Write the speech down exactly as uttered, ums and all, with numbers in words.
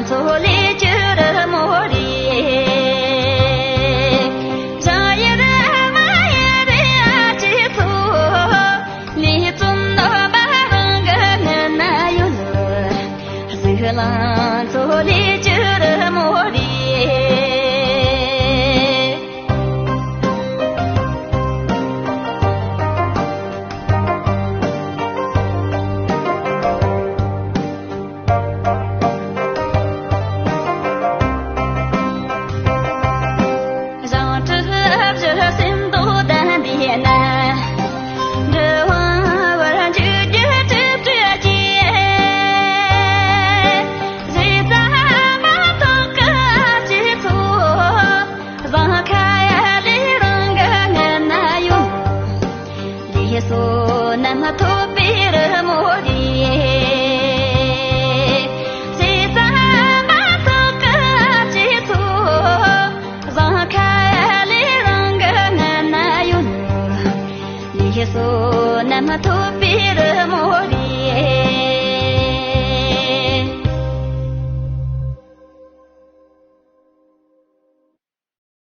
ཚོ་ལས་ཀྱི་རི་མོ་རེད། བྱང་ཡི་རི་མ་ཡི་རི་ཨ་ཅེ་ཚོ། ལས་བཙུན་ནོ་མ་རང་གི་ངན་ན་ཡོད། གཟིག་ལང་ཚོ་ལས་ཀྱི་རི་མོ་རེད། ལས་བསོད་ནམས་ཐོབ་པའི་རི་མོ་རེད། ཟས་གཙང་མ་ཐོག་གི་ཅི་ཚོ། བཟང་ཁ་ལས་རང་གི་ངན་ན་ཡོད། ལས་བསོད་ནམས་ཐོབ་པའི་རི་མོ་རེད།